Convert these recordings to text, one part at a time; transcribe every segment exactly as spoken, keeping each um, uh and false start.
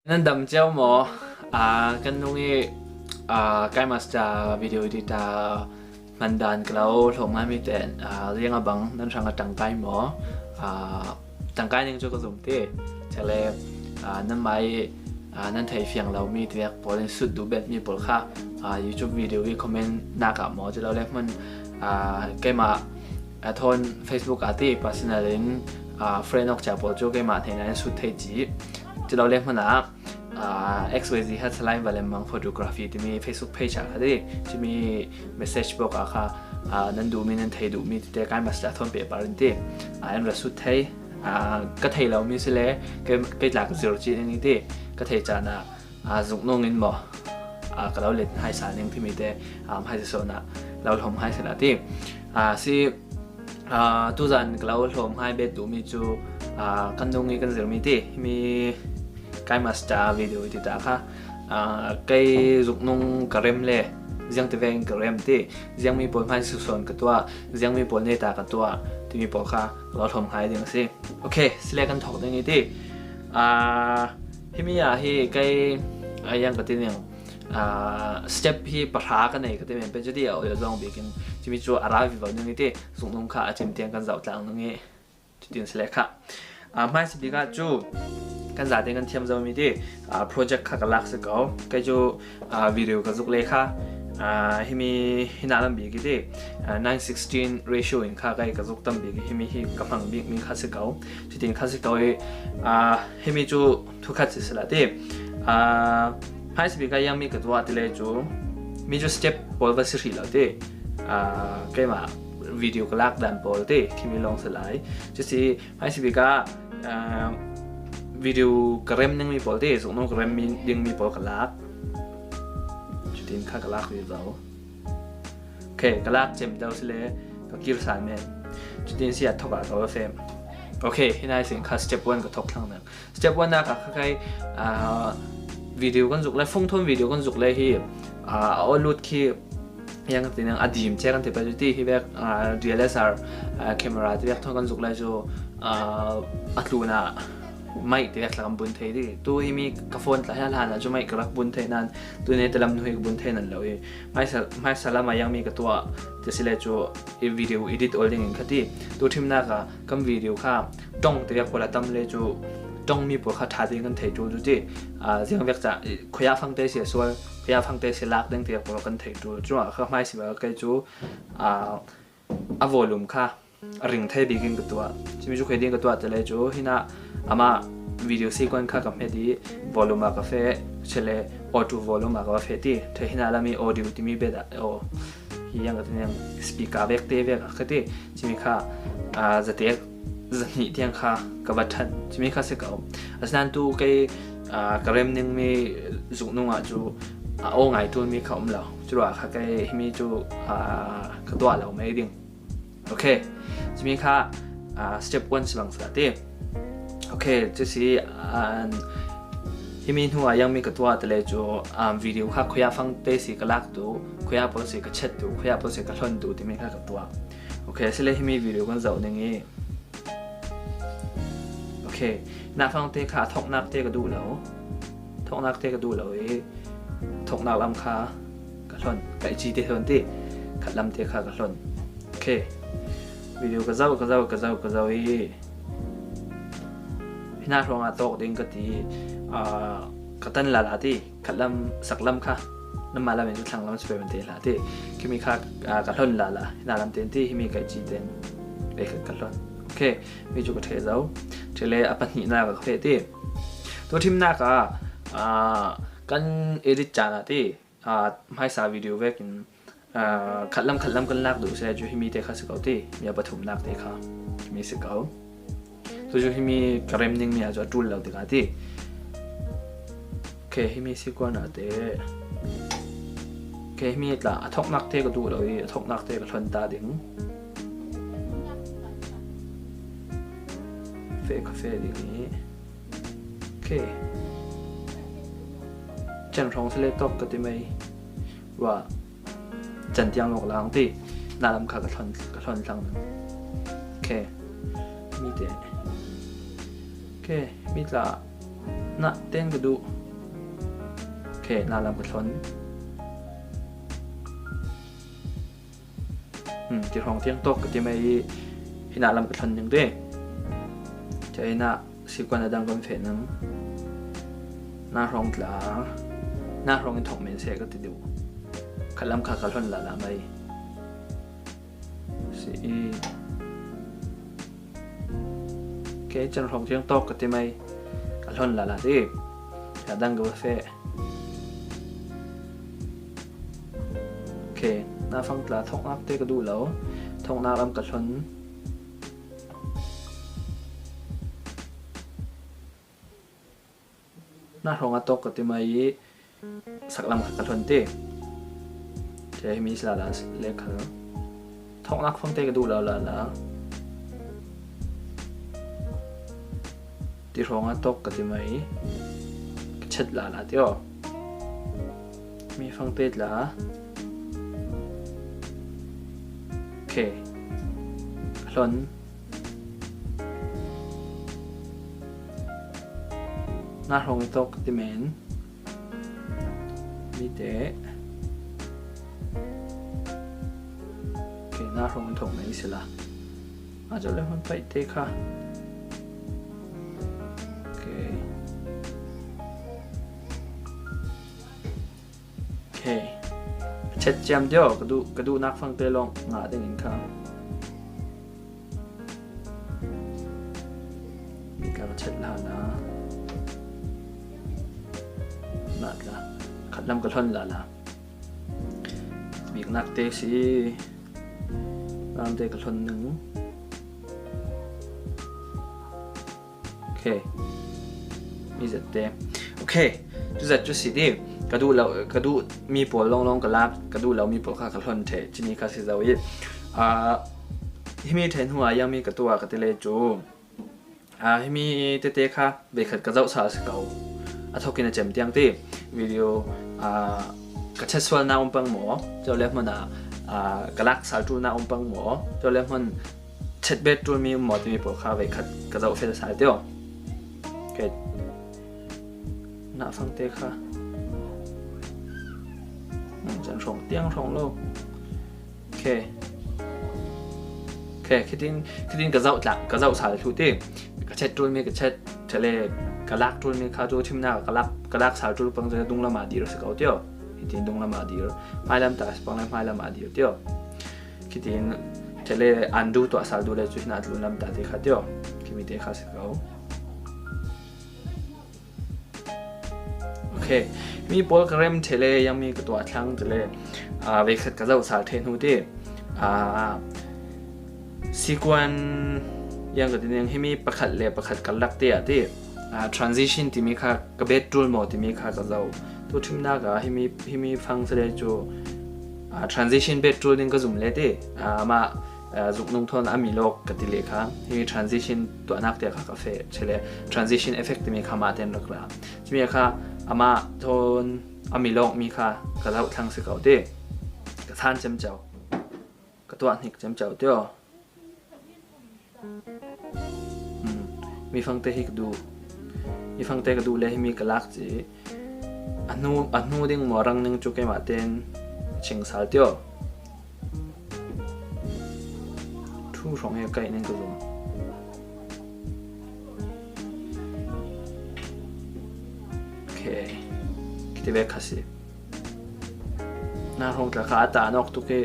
Nan dam cio maw? Ah, kan nung i, ah, KineMaster video editor hman dan ka lo hlawm ngai mi te, ah, ziang a bang nan hrang a tangkai maw? Ah, tangkai ning cu ka zum ti. Cale, ah, nanmah i, ah, nan thei fiang lo mi tuak pawl in sut duh bet mi pawl kha, ah, YouTube video i comment nak ah maw? Cu lo le hmun, ah, keimah a thawn Facebook ah ti personal in, ah, friend awk cia pawl cu keimah hneina in sut thei ci. Cu lo le hmun ah, ah, X Y Z H Salai Valemmang Photography timi Facebook page ah kha ti, timi message box ah kha, ah, nan duhmi, nan thei duhmi tite KineMaster thawn pehpar in ti, ah, an ra sut thei. Ah, ka thei lo mi si le, kei, kei tla ka zir ci ning i ti, ka thei caan ah, ah, zuk nung in maw, ah, ka lo let hai sa ning timi te, ah, hai si sawn ah, lo hlawm hai si la ti. Ah, si, ah, tuzan ka lo hlawm hai bet duh mi cu, ah, kan nung i kan zir mi ti, himi KineMaster video editor kha, ah, kei zuk nung ka rem le, ziang ti vekin ka rem ti, ziang mi pawl hmai si sawn ka tuah, ziang mi pawl neta ka tuah, timi pawl kha ka lo hlawm hai ding a si. Ok, si le kan thawk ding i ti. Ah, himi ah hi kei, ah, yang ka ti ning, ah, step hi pahra ka nei ka ti men pe cu ti a, oi a zawng bikin, cimi cu a ra vivo ning i ti, zuk nung kha a cim tiang kan zoh tlang ning i, cutin si le kha. Ah, hmai si bik ah cu kan zate kan thiam zo mi ti, ah, project kha ka lak si ko. Kei cu, ah, video ka zuk le kha, ah, himi hi na lam bik i ti, ah, nine sixteen ratio in kha kei ka zuk tam bik i, himi hi ka hmang bik mi kha si ko. Cutin kha si ko i, ah, himi cu thukhat si si la ti. Ah, hmai si bik ah yang mi ka tuah ti le cu, mi cu step pawl va si hrih lo ti. Ah, keimah video ka lak dan pawl ti, khi mi lawng si lai. Cu si, hmai si bik ah, ah, video ka rem ning mi pawl ti, zuk nung ka rem mi, ding mi pawl ka lak. Cutin kha ka lak vivo. Ok, ka lak cem deuh si le ka kir san men. Cutin si a thok ah ka va fem. Ok, hi nai sin kha step one ka thok thlang ning. Step one nak ah kha kei, ah, video kan zuk le, phone thawn video kan zuk le hi, ah, a aw lut khi, yang ti ning a dim che kan ti pa cu ti hi vek, ah, D S L R, ah, camera ti vek thawn kan zuk le cu, ah, a tlun ah mic ti vek tla kan bun thei ti. Tu hi mi ka phone tla hi a hlan ah cu mic ka rak bun thei nan, tu ne te lam nu hi ka bun thei nan lo i. Hmaisa, hmaisa lam ah yang mi ka tuah ti si le cu i video edit awl ding in kha ti. Tu thimnak ah kan video kha ṭong ti vek pawl a tam le cu ṭong mi pawl kha ṭha ding kan thei ṭul cu ti. Ah, ziang vek ca, i, khuiah fangte si a sual, khuiah fangte si lak ding ti vek pawl kan thei ṭul. Cu ah kha hmai si bak kei cu, ah, a volume kha a ring thei bik in ka tuah. Cimi cu khui ding ka tuah ti le cu, hi na amah video sequence kha ka hmet i volume ah ka feh, cule auto volume ah ka va feh ti. Ṭhe hi na lam i audio timi bet ah, aw, hi yang ka ti ning, speaker vek te vek ah ka ti. Cimi kha, ah, zatek, zahnih tiang kha ka va ṭhan. Cimi kha si ko. Asinain tu kei, ah, ka rem ning mi zuk nung ah cu, ah, aw ngai ṭul mi kha um lo. Cu ruah kha kei himi cu, ah, ka tuah lo mei ding. Ok, cimi kha, ah, step one si bang si la ti. Ok, cu si, ah, himi hnu ah yang mi ka tuah ti le cu, ah, video kha khuiah fangte si ka lak tu, khuiah pawl si ka chet tu, khuiah pawl si ka hlon tu timi kha ka tuah. Ok, si le himi video kan zoh ning i. Ok, na fangte kha a thoknak te ka duh lo. Thoknak te ka duh lo i, thoknak lam kha ka hlon, ka i ci te hlon ti, khat lam te kha ka hlon. Ok. Video ka zoh, ka zoh, ka zoh, ka zoh i, hi na hrawng ah tawk ding ka ti, ah, ka tan lala ti, khat lam, sak lam kha, nanmah lam in cu thlang lam si pei man te hla ti, khi mi kha, ah, ka hlon lala, hi na lam te ti, hi mi ka i ci te, ei ka, ka hlon. Ok, mi cu ka ṭheh zo, ṭheh le a pahnihnak ah ka feh ti. Tu thimnak ah, ah, kan edit caan ah ti, ah, hmaisa video vekin, ah, khatlam khatlam kan lak duh si cu himi te kha si ko ti, mi a pathumnak te kha himi si ko. Tu cu himi ka rem ning mi ah cu a ṭul lo tikah ti. Ok, himi si kuan ah te. Ok, himi tla a thoknak te ka duh lo i, a thoknak te ka hlon ta ding. Feh ka feh ding i. Ok. Can hrawng si le tawk ka ti mei. Ruah. Can tiang lawk lang ti. Na lam kha ka hlon, ka hlon thlang. Ok. Mi te. Ok. Mi tla. Nah ten ka duh. Okay, nah lam ka thlon. Hmm, ti hrawng tiang tawk ka ti mai i, hi nah lam ka thlon ning te. Cia hi nah sequence a dang kan feh nang. Nah hrawng tla, nah hrawng in thawk men seh ka ti duh. Khat lam kha ka thlon lala mai. Si i. Okay, chan hrawng tiang tawk ka ti mai. Ka thlon lala ti. Ka dang ka va feh. Okay, nah fang tla thawknak te ka duh lo. Thawknak lam ka thlon. Nah hrawng a tawk ka ti mai i, sak lam kha ka thlon ti. Cia hi mi si lala le kha. Thawknak fang te ka duh lo lala. Ti hrawng a tawk ka ti mai. Ka chet lala ti aw. Mi fang te tla. Okay. Ka thlon. Nah hrawng i tawk ka ti men. Mi te. Okay, nah hrawng i thawk na i si la. A, cawleh hmun paih te kha. Okay. Okay. Chet ciam deuh, ka duh, ka duh nak fang te lawng ngah ding in kha. Mi ka chet la na. Nah tla. Khat lam ka thlon lala. Biknak te si. Lam te ka thlon ning. Okay. Mi zat te. Okay. Cu zat cu si ti. Ka duh lo, ka duh mi pawl lawnglawng ka lak, ka duh lo mi pawl kha ka thlon ṭheh. Cimi kha si zo i. Ah, hi mi ṭhen hnu ah yang mi ka tuah ka ti le cu. Ah, hi mi tete kha veikhat ka zoh sal si ko. A thawk in a cem tiang ti. Video, ah, ka chet sual na um pang maw. Cawleh hmun ah, ah, ka lak sal ṭul na um pang maw. Cawleh hmun chet bet ṭul mi um maw timi pawl kha veikhat ka zoh fel sal ti aw. Okay. Nah fang te kha. Hmm, chan hrawng tiang hrawng lo. Okay. Okay, khitin, khitin ka zoh tla, ka zoh sal thu ti. Ka chet ṭul mi ka chet, ṭhele ka lak ṭul mi kha tu thimnak ka lak, ka lak sal ṭul pang cu dunglam ah dir si ko ti aw. Hitin dunglam ah dir. Hmailam ta si pang le hmailam ah dir ti aw. Khitin ṭhele undo tuah sal duh le cu hinah tlunlam ta te kha ti aw. Khimi te kha si ko. Okay. Mi pawl ka rem ṭhele yang mi ka tuah thlang ṭhele, ah, veikhat ka zoh sal ṭheh hnu ti. Ah, sequence yang ka ti ning hi mi pakhat le pakhat ka lak te ah ti. Ah, transition timi kha ka bet ṭul maw timi kha ka zoh. Tu thimnak ah hi mi, hi mi fang si le cu, ah, transition bet ṭul ding ka zum le ti. Ah, amah, ah, zuknung thawn a mi lawk ka ti le kha. Hi mi transition tuahnak te kha ka feh. Cele transition effect timi kha mah ten rak ra. Cimi kha amah thawn a mi lawk mi kha ka zoh thlang si ko ti. Ka than ciamco. Ka tuah hnik ciamco ti aw. Hmm. Mi fangte hi ka duh. Mi fangte ka duh le hi mi ka lak ci. A hnu, a hnu ding maw rang ning cu keimah tein ching sal ti aw. Thu hrawng he kaih ning ka zum. Okay. Kiti ve kha si. Na hrawng tla kha a ta nawk tuk i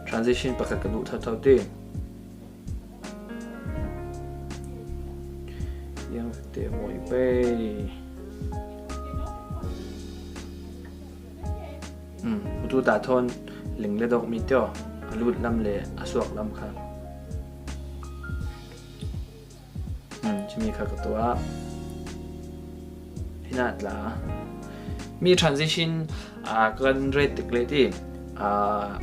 transition pakhat ka duh thotho ti. Yang te mawi pei. Hmm, utu ta thawn ling le dawk mi tio, a lut lam le a suak lam kha. Hmm, cumi kha ka tuah. Hinah tla. Mi transition, ah, kan ret tik le ti, ah,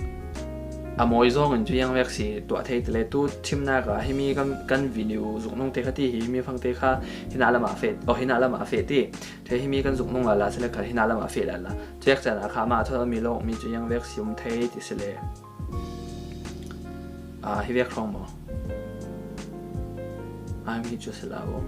a mawi zawng in cu yang vek si tuah thei ti le tu thimnak ah himi kan, kan video zuknung te kha ti hi, mi fangte kha hinah lam ah feh, oh, hinah lam ah feh ti. Te himi kan zuknung lala si le kha hinah lam ah feh lala. Cu vek caan ah kha mah thawn mi lawng mi cu yang vek si um thei ti si le. Ah, hi vek hrawng maw? Ah, mi cu si lo.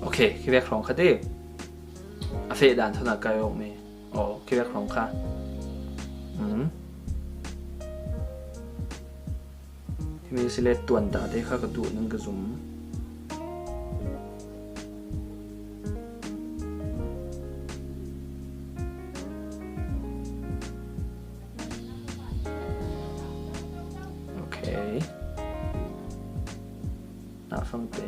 Ok, kivek hrawng kha ti. A feh dan thawn a kai awk mi. Aw, kivek hrawng kha. Mm. Himi select tuan ta te kha ka duh ning ka zum. Ok. Nafang te.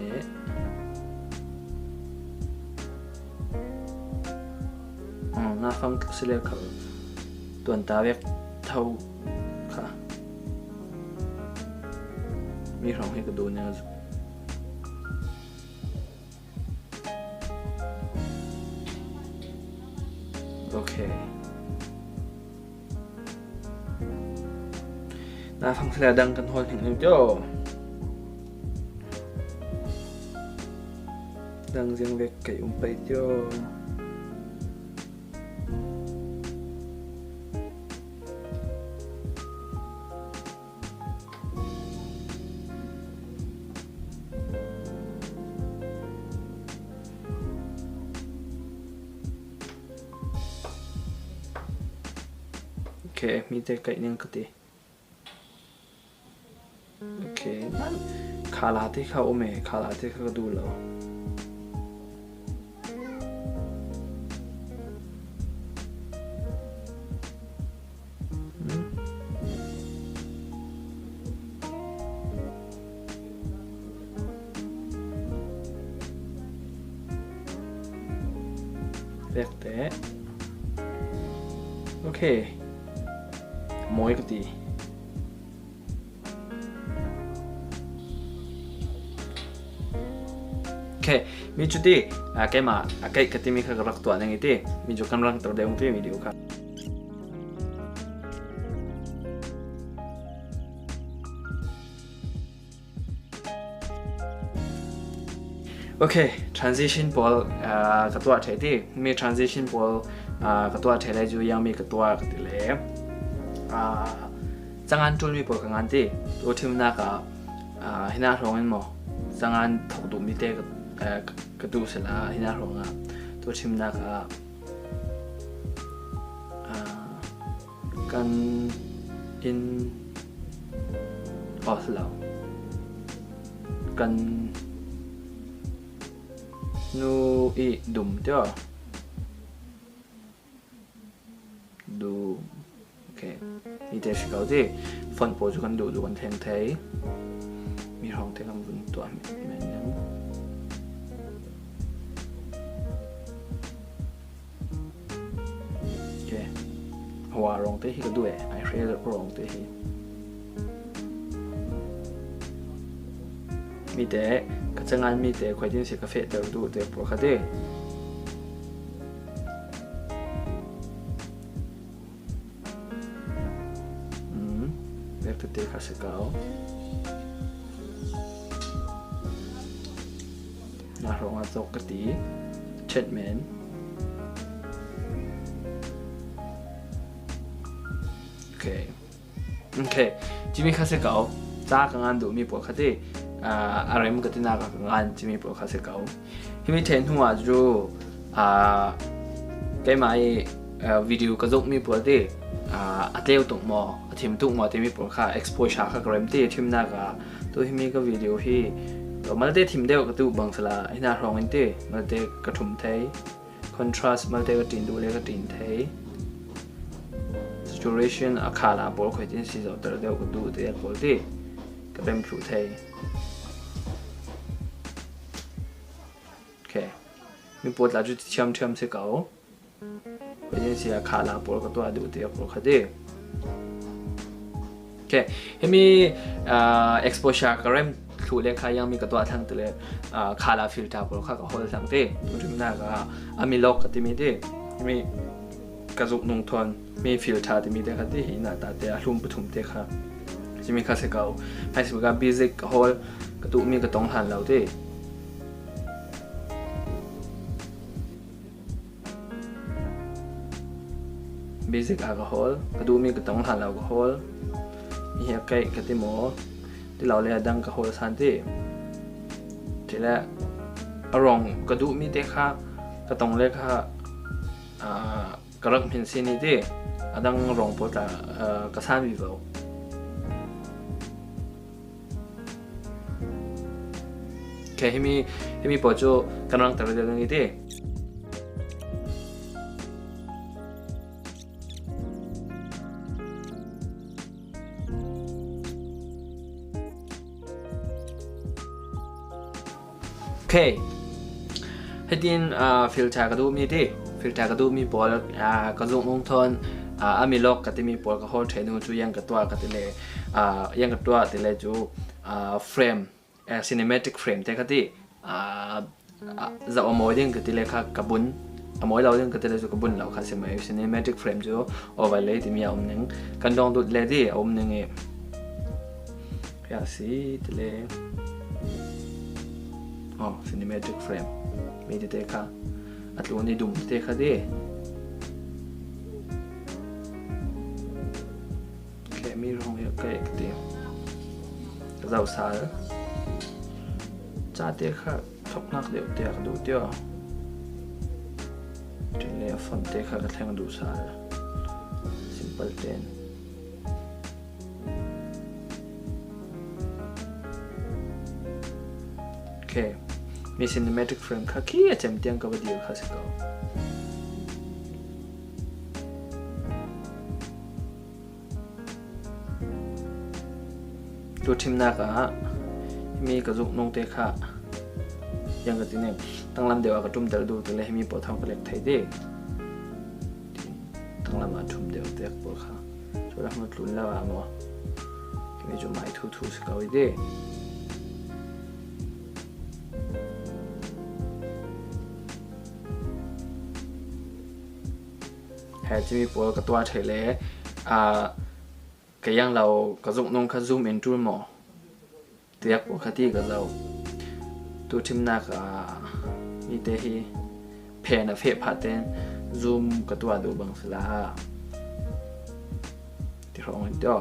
Hmm, nafang select kha. Tuan ta vek tho kha. Mi hrawng hi ka duh ning. Ok. Nafang select dang kan hawl hing ning tio. Dang ziang vek kei um pai tio. Ok, mi te kai ning ka ti. Ok, nan khala te kha um e, khala te kha ka duh lo. Hmm. Vek te. Ok. Mawi ka ti. Ok, mi cu ti, a, keimah, a, kei ka timi kha ka rak tuah ning i ti, mi cu kan rang ter deuh ti video kha. Ok, transition pawl, ah, ka tuah ṭheh ti. Mi transition pawl, ah, ka tuah ṭheh le cu ziang mi ka tuah ka ti le, ah, cangan ṭul mi pawl ka ngan ti. Tu thimnak ah, ah, hinah hrawng in maw, cangan thok duh mi te ka, eh, ka duh sila hinah hrawng ah tu thimnak ah, ah, kan in awslo kan nu i dum tio. Dum. Ok. Mi te si ko ti. Font pawl cu kan duh duh kan thleng thei. Mi hrawng te kan vun tuah men. Ok. Hawa rawng te hi ka duh e, ai hre rawng te hi. Mi te, ka cangan mi te, khuaitin si ka fehter duh te pawl kha ti. Mm, vek tete kha si ko. Na hrawng ah cawk ka ti. Chet men. Ok. Ok. Cimi kha si ko. Ca ka ngan duhmi pawl kha ti. Ah, a rem ka tinak ah ka ngan cimi pawl kha si ko. Himi ṭhen hnu ah cu, ah, keimah i, ah, video ka zokmi pawl ti, ah, a tleu tuk maw, a thim tuk maw timi pawl kha exposure kha ka rem ti, thimnak ah tu himi ka video hi malte thim deuh ka duh bang sila, hinah hrawng in ti, malte ka ṭhum thei, contrast malte ka ṭin duh le ka ṭin thei, saturation a khala pawl khuaitin si zohter deuh ka duh te pawl ti ka rem thluh thei. Ok. Mi pawl tla cu thiam thiam si ko. Agency a khala pawl ka tuah duh te pawl kha ti. Ok. Himi, ah, exposure ka rem thluh le kha yang mi ka tuah thlang ti le, ah, khala filter pawl kha ka hawl thlang ti. Tu rimnak ah a mi lok ka timi ti. Himi ka zuk nung thawn mi filter timi te kha ti hi na ta te a hlum pathum te kha. Cimi kha si ko. Hmai si ka basic ka hawl ka duhmi ka tong hlan lo ti. Basic a ka hawl, ka duhmi ka tong hlan lo ka hawl. Mi hi a kaih ka ti maw? Ti lo le a dang ka hawl san ti. Ti le A rawng ka duh mi te kha, ka tong le kha, ah, ka rak hmin si ni ti, a dang rawng pawl tla, ah, ka san vivo. Okay, himi, himi pawl cu kan rang tar deuh ding i ti. Okay. Hitin, ah, filter ka duhmi ti, filter ka duhmi pawl, ah, ka zung ung thawn, ah, a mi lawk ka timi pawl ka hawl ṭheh nu cu yang ka tuah ka ti le, ah, yang ka tuah ti le cu, ah, frame, eh, cinematic frame te ka ti, ah, ah, zoh a mawi ding ka ti le kha ka bun, a mawi lo ding ka ti le cu ka bun lo kha si mai. Cinematic frame cu overlay timi a um ning, kan dong dut le ti a um ning i, ya si ti le, oh, cinematic frame mi ti te kha a tlun i dum ti te kha ti. Okay, mi rong ya kai ka ti. Ka zoh sal. Ca te kha thok nak deuh te ka duh tia. Tin le font te kha ka thleng duh sal. Simple ten. Okay. Mi cinematic frame kha khi a cem tiang ka va dir kha si ko. Tu thimnak ah mi ka zuk nung te kha yang ka ti ning, tanglam deuh ah ka ṭum tel duh ti le himi pawl thawng ka lek thei ti. Tanglam ah ṭum deuh te pawl kha cu la hmu tlun lo ah maw? Himi cu mai thu thu si ko i ti. He cimi pawl ka tuah ṭheh le, aa, ka yang lo, ka zuk nung kha zoom in ṭul maw? Tiak pawl kha ti ka zoh. Tu thimnak ah mi te hi phen a feh phah tein zoom ka tuah duh bang si la. Ti hrawng in tio.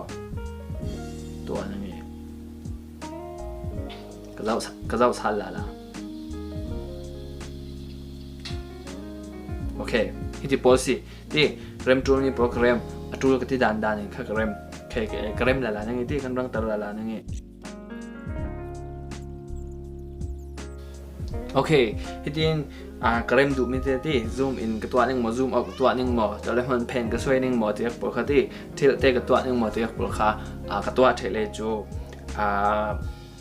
Tuah na nge. Ka zoh sa-, ka zoh sal lala. Okay, hiti pawl si. Ti, rem ṭul mi pawl ka rem. A ṭul ka ti dan dan in kha ka rem. Khe, khe, ka rem lala na nge ti, kan rang tar lala na nge. Okay, hitin, ah, ka rem duh mi te ti, zoom in ka tuah ning maw, zoom out ka tuah ning maw, cule hman phen ka suai ning maw, tiak pawl kha ti, thil te ka tuah ning maw, tiak pawl kha, ah, ka tuah ṭheh le cu, ah,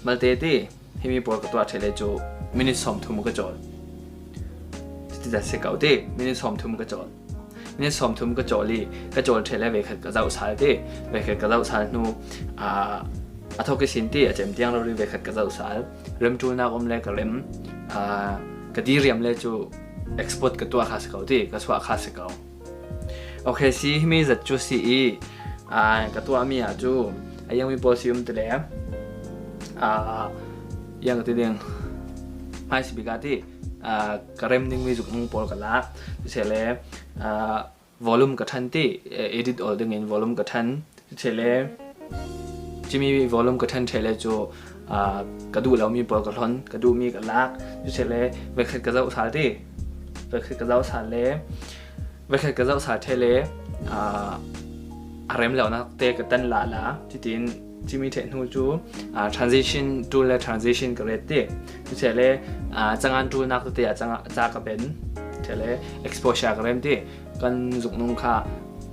malte ti, himi pawl ka tuah ṭheh le cu, minute sawmthum ka cawl. Ti, ti, si ko ti, minute sawmthum ka cawl. Minute sawmthum ka cawl i, ka cawl ṭheh le veikhat ka zoh sal ti, veikhat ka zoh sal hnu, aa, a thawk ihsin ti, a cem tiang lo i veikhat ka zoh sal. Rem ṭulnak um le ka rem, aa, ka diriam le cu export ka tuah kha si ko ti, ka suah kha si ko. Okay, si himi zat cu si i, aa, ka tuahmi ah cu, a yangmi pawl si um ti le, aa, yang ka ti ding, hmai si bik ah ti, aa, ka rem dingmi zuk nung pawl ka lak, si le, aa, volume ka ṭhan ti, eh, edit awl dingin volume ka ṭhan. Cuti le, cimi volume ka ṭhan ṭheh le cu, aa, ka duh lomi pawl ka hlon, ka duhmi ka lak. Cuti le, veikhat ka zoh sal ti. Veikhat ka zoh sal le, veikhat ka zoh sal ṭheh le, aa, a rem lonak te ka tan lala. Cutin, cimi ṭheh hnu cu, aa, transition tool le transition ka ret ti. Cuti le, aa, cangan ṭulnak tete ah canga-, ca ka ben. Cuti le, exposure ka rem ti. Kan zuk nung kha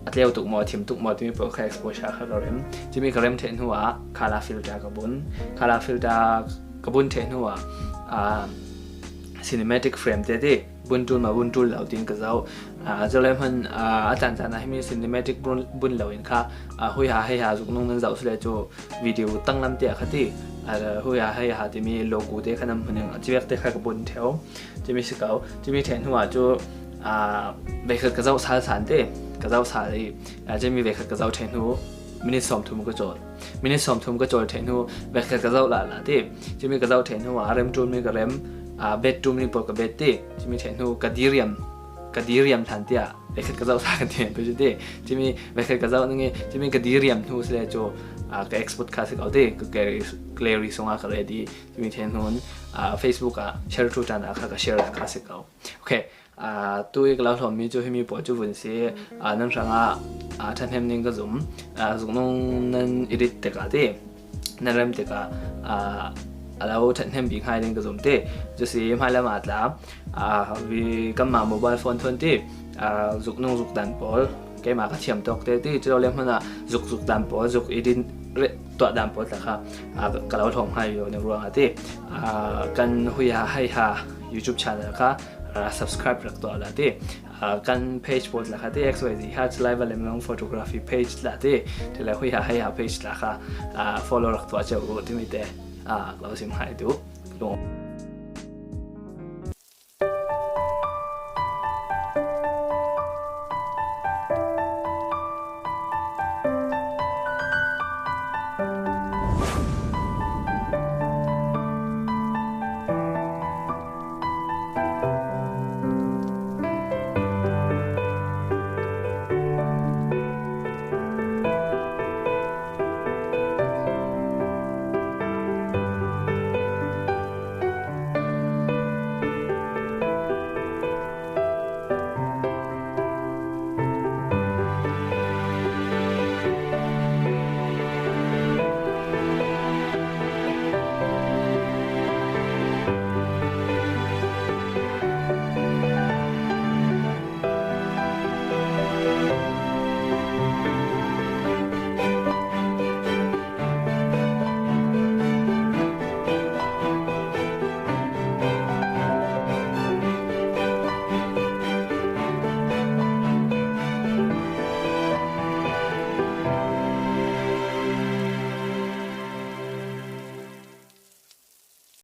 a tleu tuk maw, a thim tuk maw, timi pawl kha exposure kha ka rem. Cimi ka rem ṭheh hnu ah color filter ka bun. Color filter ka bun ṭheh hnu ah, aa, cinematic frame te ti, bun ṭul maw, bun ṭul lo tiin ka zoh. Aa, cule hman, aa, a caan caan ah himi cinematic bun, bun lo in kha, aa, huiha heiha zuk nung nan zoh si le cu video tanglam tiah kha ti, aa, huiha heiha timi logo te kha nan hmu ning, a civek te kha ka bun ṭheu. Cimi si ko, cimi ṭheh hnu ah cu, aa, veikhat ka zoh sal san ti, ka zoh sal i, aa, cimi veikhat ka zoh ṭheh hnu, minute sawmthum ka cawl. Minute sawmthum ka cawl ṭheh hnu, veikhat ka zoh lala ti. Cimi ka zoh ṭheh hnu ah, rem ṭulmi ka rem, aa, bet ṭulmi pawl ka bet ti. Cimi ṭheh hnu, ka diriam, ka diriam hlan tiah, veikhat ka zoh sal ka ti, pe cu ti. Cimi veikhat ka zoh ning i, cimi ka diriam hnu si le cu, aa, ka export kha si ko ti, ka, ka, gallery sungah ka ready timi thei hnun, ah, Facebook ah share thu tana kha ka share ka si ko. Okay. Ah, tu i ka lo hlawmmi cu himi pawl cu vun si, ah, nan hrangah, ah, ṭhathnem ding ka zum, ah, zuknung nan edit tikah ti, nan rem tikah, ah, a lo ṭhathnem bik hngai ding ka zum ti. Cu si hmailam ah tla, ah, vi kanmah mobile phone thawn ti, ah, zuknung zuk dan pawl, keimah ka thiam tawk te ti, cu lo le hmanah zuk zuk dan pawl, zuk edit reh tuah dan pawl tla kha, ah, ka lo hlawm hngai lo ning ruangah ti, ah, kan Huiha Haiha YouTube channel kha, ah, subscribe rak tuah la ti. Ah, kan page pawl tla kha ti, X Y Z Hut, Laiva Lemlong Photography page tla ti, ti le Huiha Haiha page tla kha, ah, follow rak tuah cio u timi te, ah, ka lo sim hngai tu. Lung.